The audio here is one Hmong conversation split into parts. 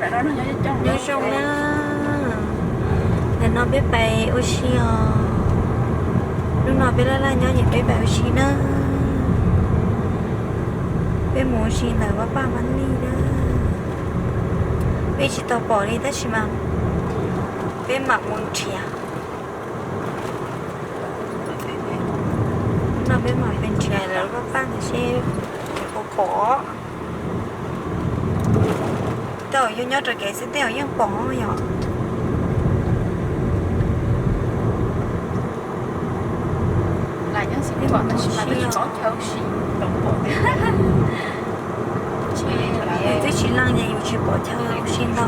Nyob zoo na, ntawm no peb pais ua si os. Hnub no peb laj laj nyob ces peb pais ua si na. Peb mus ua si ntawm Vaj Paj Mab Lij na. Peb tsis tau pom li tab sis mas peb mam mus nrhiav. No peb mam pes nrhiav lawv Vaj Paj ntawd seb puas pom. Tej zaum yog nyob rau kev xwb tej zaum yeej pom yom. Yus twb tsis leej ces yus tsis pom chaw ua si ntau.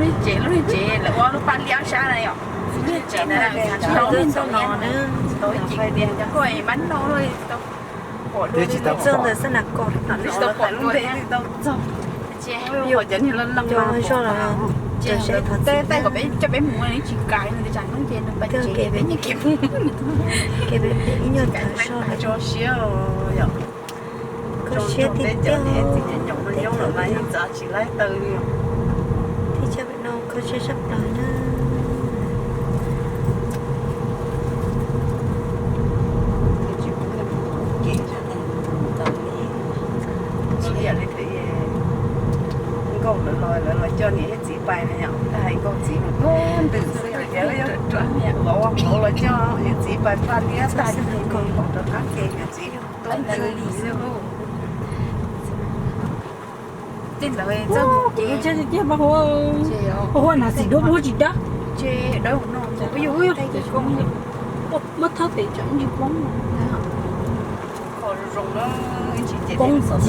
Lub tsev lub tsev lawv ua lub paj liab sab na yom. Lub tsev na, tsis tau ib ce, koj mab noj tsis tau pom, tsis tau pom dua. Cov zos los, cov seb thov txim na. Cov peb mus nws tsis kam nws tias tsam hnub ces nws pais tsev peb nyiam kev mus. Kev peb ib nyuag thawv soj tso siab yom. Kho siab tiag tiag. Teb chaws no kho siab sab plaws na. Nkauj lawv los, lawv los coj niam thiab txiv pais no yom, hais nkauj txiv mus ntws xwb, los ua hauv los coj niam txiv pais paj liab tag, rov qab ces niam txiv tuaj ntws li xwb. Tej ntawd txawj mus ces, hu hu nas xim duab muab tsis dab. Muab thawb pem tsam ntsis poob. Poob ces,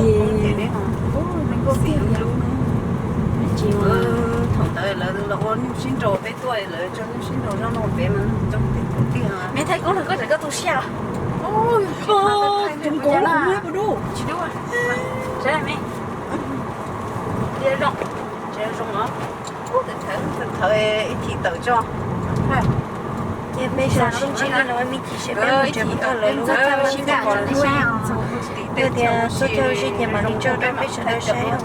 thaum ntawd lawv los ua nyuj sib nraus peb tuaj lawv tso nyuj sib nraus zoj no pem mas coob tiag tiag. Me thaij koob lawm koj tseem koj tu siab. Tsis dub. Zoo. Ib thim tawm tso. Ces peb sawv sib ntsib li no me ntsis seb peb mus nrhiav puas tau lawv lub vaj paj mab lij, tias txhua chaw sib ces mam li tso rau peb sawv daws saib os.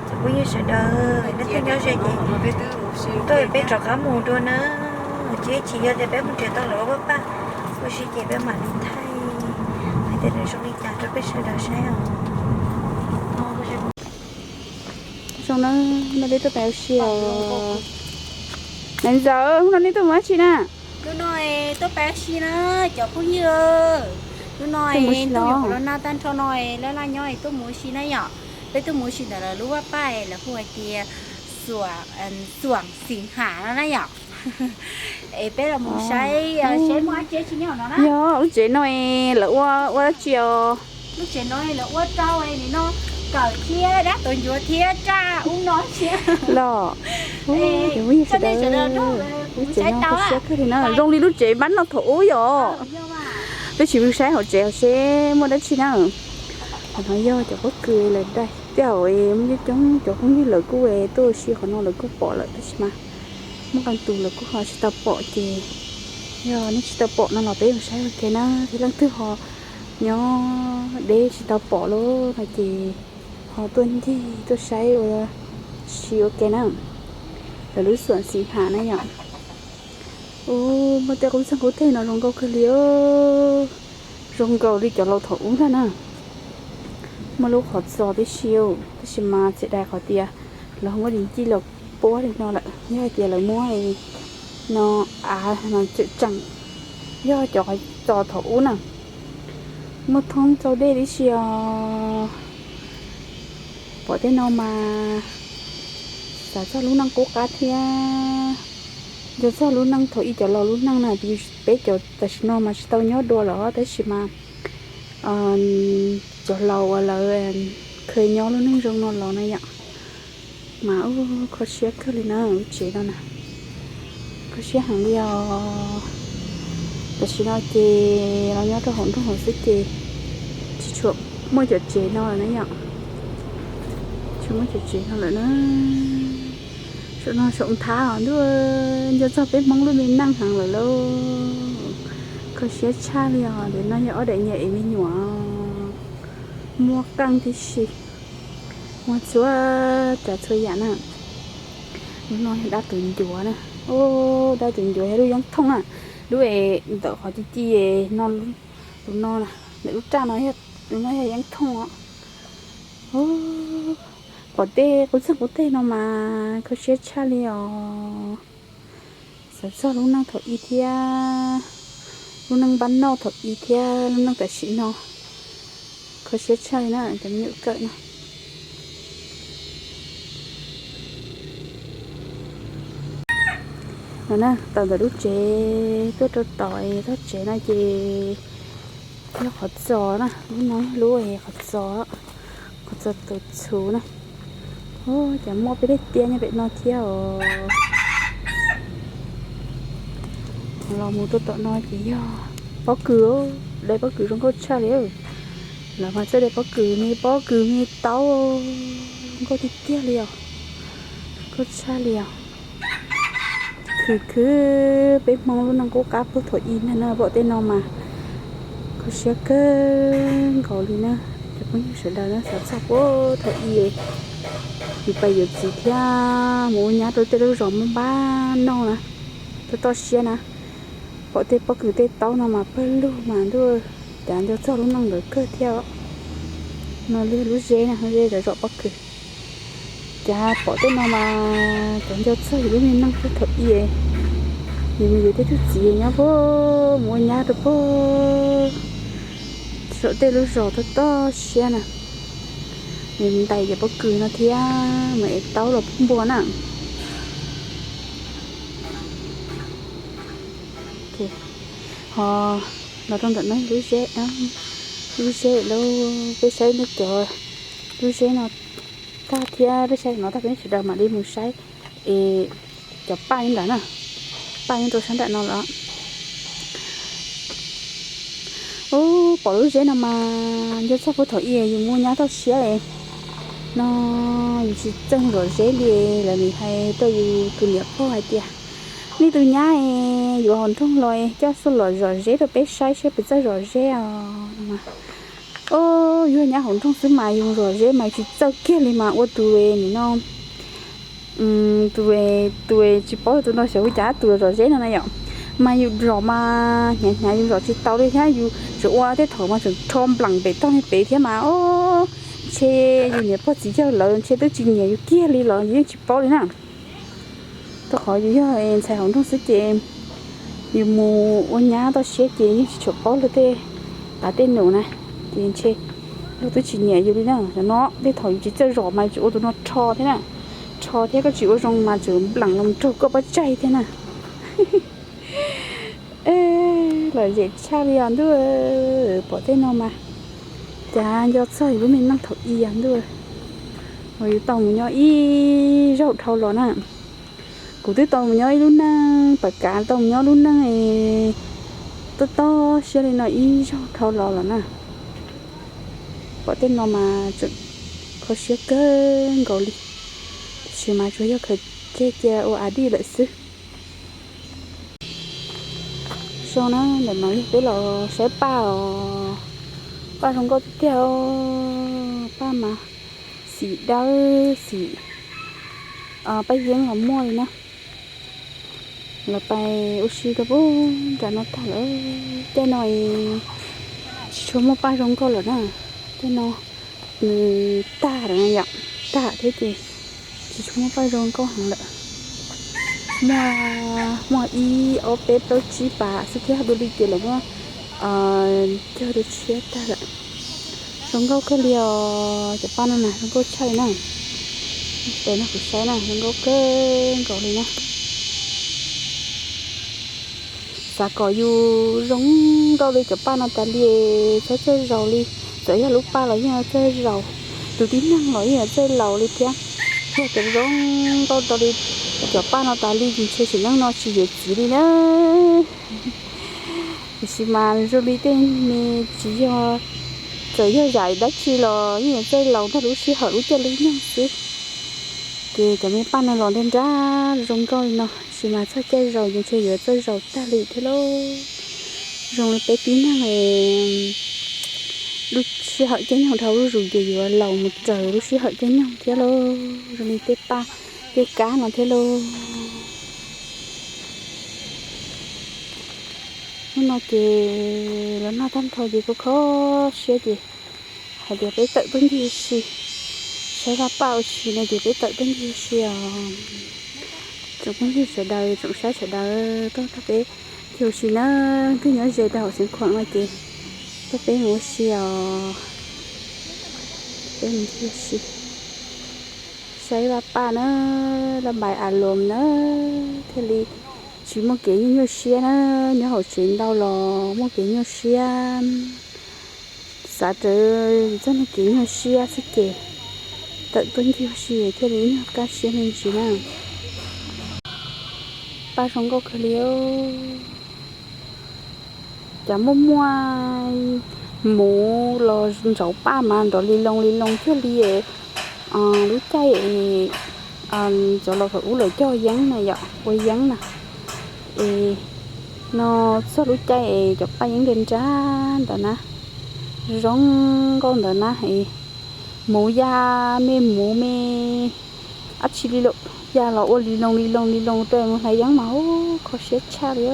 Cov phooj ywg sawv daws, nej tuaj nyob ze ces tuaj peb rov qab mus dua na. Ces ib chim yog tias peb mus nrhiav tau lawv lub vaj paj ua si ces peb mam li thaij hais tias nws zoo li cas rau peb sawv daws saib os. Zoo na, no peb tuaj pais ua si os. Naiv Ntxawm, hnub no nej tuaj mus dab tsi na? Hnub no tuaj pais ua si na, cov phooj ywg. Hnub no tuaj mus ua si los? Tuaj mus qhov los nag tag nrho no, laj laj nyob tuaj mus ua si na yom. Peb tuaj mus ua si ntawm lawv lub vaj paj lawv hu hais tias Xuam Xim Ham no na yom. Es peb los mus saib, saib muaj dab tsi tsis nyob no na. Yog lub tsev no lawv ua, ua dab tsi os? Lub tsev no lawv ua rau nim no kawm thiab dab tuav ncuav thiab raj ub no thiab los. Coj nej sawv daws, lub tsev no kho siab kawg li na, zoo li lub tsev mab noj thaum ub yom. Peb sim mus saib hauv tsev seb muaj dab tsi na. Qhov no yog cov pob kws lawv dai tej zaum muaj coob coob cov phooj ywg lawv kuj tuaj ua si qhov no lawv kuj pom lawm tab sis mas muaj qee tus lawv kuj ho tsis tau pom ces yog nej tsis tau pom no los peb mus saib ua ke na. Thiab leej twg ho nyob deb tsis tau pom lawm no ces ho tuaj ncig tuaj saib ua si ua ke na. Lawv lub Xuam Xim Ham na yom. Ub, muaj tej qub txeeg qub teg no zoo nkauj kawg li. Zoo nkaus li cov laus thaum ub ntag na. Muaj lub qhov txos tib si, tab sis mas txhais dais qhov tias lawv muab ris ncij los puab li no lawm, yog hais tias lawv muab no av no tseem tseem, yog cov qhov txos thaum ub na. Muaj thoob txau dej tib si os. Pom tej no mas xav txog lub neej qub qab thiab, nco txog lub neej thaum ub cov laus lub neej na. Peb cov tam sim no mas tsis tau nyob dua lawm tab sis mas cov laus uas lawv kheev nyob lub neej zoo no los na yom. Mas ub, kho siab kawg li na lub tsev no na. Kho siab heev li os. Tam sim no ces los nyob rau hauv nroog hauv xwb ces tsis tshua muaj cov tsev no lawm na yom. Tsis muaj cov tsev no lawm na. Saum no saum nthab os ntuj, nco txog peb Hmoob lub me neej heev lawm lauj. Kho siab tshaj li os, ntawm no yog ob daim niag ev me nyuam muaj qeej tib si, muaj txhua tsav txhua yam na. Lub no yog dab tus ncuav na. Dab tus ncuav yog lub yeeb thooj na. Lub es ntawm qhov ci ci no, tus no, ntawm lub raj no, tus no yog yeeb thooj os. Pom tej qub txeeg qub teg no mas kho siab tshaj li os. Xav txog lub neej thaum ub thiab, lub neej npab noj thaum ub thiab lub neej tam sim no, kho siab tshaj li na cov me nyuam kawm no. No na, tawm ntawm lub tsev tuaj rau tom txoj tsev no ces yog qhov txos na, lub no yog lub qhov txos, qhov txos tus txhuv na. Ua cas muaj peb daim tiab nyob pem no thiab os. Los mus rau tom no ces yog pob kws, daim pob kws zoo nkauj tshaj li. Lawv mas txawj daim pob kws, me pob kws me taub zoo nkauj tiag tiag li os. Zoo nkauj tshaj li os. Khwv khwv peb Hmoob lub neej qub qab puag thaum ub ntag na, pom tej no mas kho siab kawg nkaus li na. Cov phooj ywg sawv daws na, xav txog puag thaum ub yus pais yuav txiv thiab mus ua nyab rau tej lub zos npab noj na, toj toj siab na. Pom tej pob kws tej taub no mas pawg lug mas ntuj, cas nco txog lub neej ntawd kawg thiab. No li lub zeb na, lub zeb zom zom pob kws. Cas pom tej no mas cov nco txog yus lub me neej puag thaum ub, yus mus yuav tej tug txiv nyob puag mus ua nyab rau puag saum tej lub zos toj toj siab na. Yus ntais cov pob kws no thiab mus ev taub los pub npua na. Ho los rau ntawm no lub zeb, lub zeb lawm, peb saib no cov, lub zeb no tag thiab peb saib no tag, peb sawv daws mam li mus saib es cov paj nyob ntawd na, paj nyob rau sab nram no lawm. Ub, pom lub zeb no mas nco txog puag thaum ub yus mus ua nyab toj siab no, yus tsis txawj zom zeb li. Lawv nim hais rau yus tus niam pog hais tias, nej tus nyab es yuav hauv nroog los coj xub los zom zeb rau peb saib seb puas txawj zom zeb os. Os, yus nyab hauv nroog xwb mas yus zom zeb mas yus tsis txawj kiag li mas ua tus nim no tus, tus tsis paub tus no xyov ua cas tus zom zeb no na yom. Mas yus zom mas hnyav hnyav yus zom tsis tau li thiab yus tseem ua tej thaum mas tseem rho npleem pem toj niag pem thiab mas os, ntshe yus niam pog txiv yawg lawv ntshe twb tsis nyiam yus kiag li los yus yeej tsis paub li na. Rau qhov yus yog ntxhais hauv nroog xwb ces yus mus ua nyab toj siab ces yeej tsis tshua paub luag tej qav tej num na, ces ntshe luag twb tsis nyiam yus li na. Cov no tej thaum yus tsis txawj zom mas yus tseem ua tus no rho thiab na, rho thiab koj tsis ua zoo mas tseem npleem los raug koj pob tsaig thiab na. Lom zem tshaj li os ntuj, pom tej no mas cas nco txog yus lub me neej thaum ub os ntuj, uas yus tau mus nyob ib zaug dhau los na. Kuv twb tau mus nyob ib lub neej pam kav, tau mus nyob lub neej tob tob siab li no ib zaug dhau los lawm na. Pom tej no mas tseem kho siab kawg nkaus li, tiam sis mas tsuas yog khaws ceg cia ua a dij lawm xwb. Zoo na, ntawm no yog peb los saib paj os. Paj zoo nkauj tiag tiag, paj mas xim dawb xim, paj yeeb los muaj li na. Los pais ua si rau puag nram no tag lawm, caij no tsis tshua muaj paj zoo nkauj lawm na. Caij no nws tag lawm yom, tag thiab ces tsis tshua muaj paj zoo nkauj heev lawm. Muaj, muaj ib ob peb plaub tsib pas xwb thiab, dua li ces lawv muab cog dua tshiab tag lawm. Zoo nkauj kawg li os, cov paj no na zoo nkauj tshaj li na. Pem no kuv saib na zoo nkauj kawg nkaus li na. Xav kom yus zoo nkauj li cov paj no tas li, txhob txawj zaus li. Txawm yog lub paj los yeej txawj zaus, tus tib neeg los yeej txawj laus li thiab. Yog tias zoo nkauj tau li cov paj no tas li ces ntshe sim neej no tsis yuav txiv li na. Tiam sis mas zoo li tej me tsis yog, txawm yog zam dab tsi los yeej yuav txawj laus ntag lub sij hawm lub caij lub nyoog xwb. Ces cov me paj no los nrab nrab zoo nkauj li no, tab sis mas txog caij zaus ces ntshe yuav txawj zaus tag li thiab lauj. Zoo li peb tib neeg lub sij hawm caij nyoog dhau zuj zus ces yuav laus mus raws lub sij hawm caij nyoog thiab lauj. Zoo li tej paj tej kab no thiab lauj. Hnub no ces los noj tag nrho ces kho kho siab ces hais tias peb tawm tuaj ncig ua si, saib vaj paj ua si no ces peb tawm tuaj ncig ua si os. Tsoom phooj ywg sawv daws, tsoom saib sawv daws, tuaj nrog peb ncig ua si na, twb nyob ze rau hauv Xeev Khuam no ces tuaj peb mus ua si os. Peb mus ncig ua si, saib vaj paj na, laj npais a loos na, thiaj li tsis muaj kev nyuaj nyuaj siab na. Nyob hauv tsev ntau los muaj kev nyuaj siab, xav rawv txoj kev nyuaj siab xwb ces tawm tuaj ncig ua si thiaj li nyuag kaj siab me ntsis na. Paj zoo nkauj kawg li. Cas muaj muaj muv los ntsauv paj mas nrov li loo li loo thiaj li. Lub caij cov laus thaum ub lawv cog yeeb na yom, ua yeeb na, es no txog lub caij es cov paj yeeb nrab nrab ntawd na, zoo nkauj ntawd na es muv ya me muv me dab tsi li lawm, ya los ua li loo li loo li loo rau mus hlais yeeb mas kho siab tshaj li.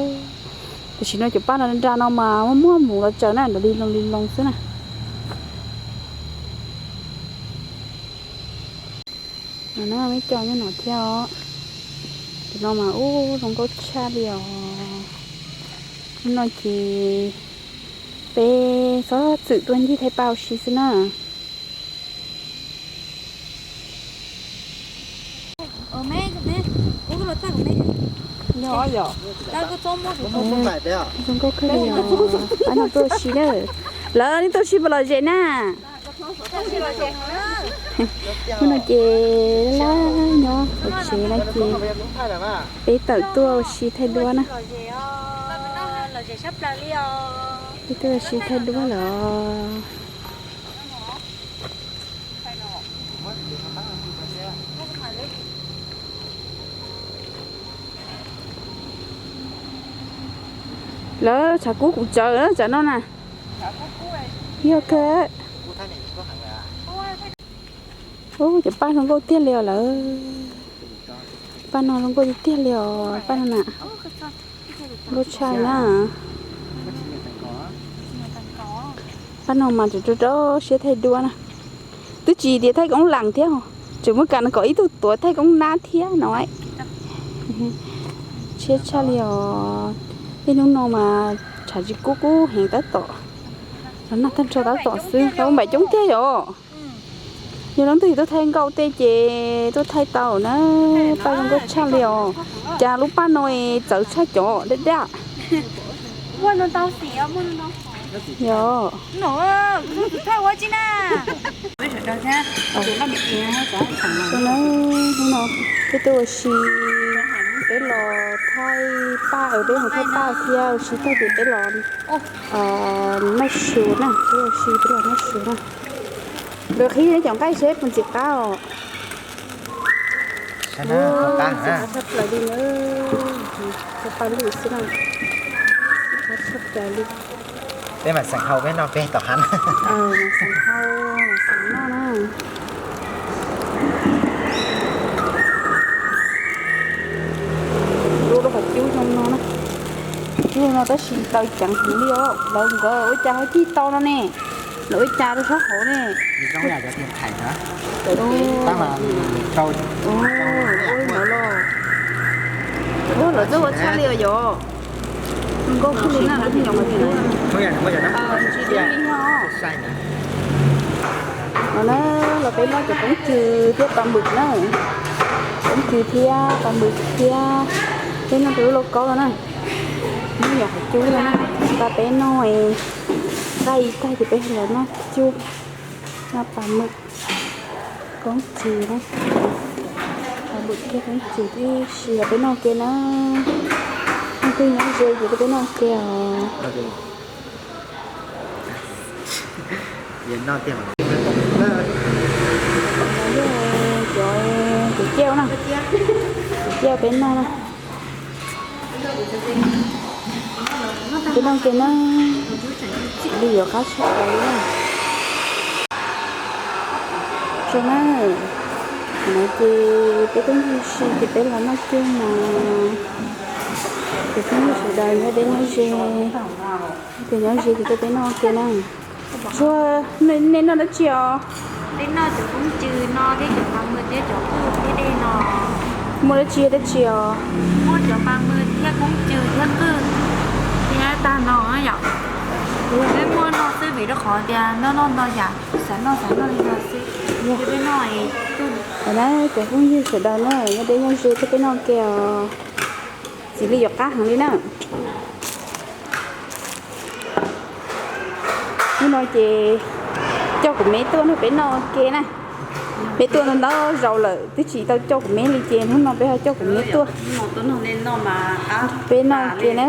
Tam sim no cov paj no nra no mas muaj muv los tsaws na, nrov li loo li loo xwb na. No na, muaj cov nyob no thiab os. Cov no mas ub zoo nkauj tshaj li os. Hnub no ces peb txhob txwm tuaj ncig thaij paj ua si xwb na. Zoo nkauj kawg li os. Pab no tuaj ua si na. Lawv nej tuaj ua si puas lom zem na? Hnub no ces laj nyob hauv tsev no ces peb tawm tuaj ua si thaij duab na. Peb tuaj ua si thaij duab lawm. Lawv tshav kub kuv tsawv tsam no na. Yog kawg. Ub, cov paj zoo nkauj tiag li os lawm. Paj no zoo nkauj tiag tiag li os, paj no na. Nkauj tshaj na. Paj no mas tseem rau rau siab thaij duab na. Twb tsis tias thaij koob lam thiab, tseem muab kam kom ib tug tuav thaij koob nab thiab no. Tshiab tshaj li os. Tej hnub no mas tshav tsis kub kub heev tab tom, los nag tag nrho tab tom xwb, los npaim coob tiag yom. Yog leej twg tuaj thaij nkauj tej ces tuaj thaij tau na. Paj zoo nkauj tshaj li os. Cas lub paj no txawv tshaj cov daj daj. Yog. Hnub no peb tuaj ua si, peb los thaij paj, peb mus thaij paj thiab ua si tag ces peb los noj su na, peb ua si peb los noj su na. Nkawd qhib cov nqaij seb puas ntxim qab os. Ntxim qab tshaj plaws li na. Paj lwj xwb na. Tshaj plaws li. Peb mam xeem hau peb noj peb tom qab na. Xeem hau, xeem noj na. Lub lub qhov cub zoo no na. Cub no tab sis taw ceev heev li os. Lawv nkawd ua cas ho cig tau no ne? Lawv ua cas rau sab hauv ne? Ua no los. Ua lawv twb ua tshaj li os yom. Zoo nkauj kawg li na, lub me nyuam qhov cub. Ntsis dub li no. No na, los peb noj cov koob tswm thiab pas mwm na. Koob tswm thiab pas mwm thiab, peb noj rau lub lauj kaub no na. Lub me nyuam qhov cub no na, tas peb noj nqaij tag ces peb los noj cub, noj pas mwm, koob tswm na. Pas mwm thiab koob tswm tib si los peb noj ke na. Leej twg nyob ze ces peb noj ke os. Yog cov Kuv ciaj na, kuv ciaj peb noj na. Peb noj kiag na, li yuav qab tshaj plaws li na. Zoo na, no ces peb twb ncig si ces peb los noj kiag no. Ces phooj ywg sawv daws nyob deb nyob ze, ces nyob ze ces peb noj kiag na. Zuag, nej noj dab tsi os? Peb noj cov koob cw no thiab cov pa mw thiab cov qwj thiab dej no. Muaj dab tsi dab tsi os? Muaj cov pa mw thiab koob cw thiab qwj thiab tag no yom. Peb muaj noj xwb vim rau qhov tias noj noj ntau yam, xav noj xav noj li no xwb. Ces peb noj. Cov phooj ywg sawv daws na, nyob deb nyob ze thiab peb noj kiag os. Txiv li yuav qab heev li na. Hnub no ces coj kuv me tuaj nrog peb noj ke na. Peb tuaj ntau ntau zaus lawm twb tsis tau coj kuv me li ces hnub no peb ho coj kuv me tuaj, peb noj ke na.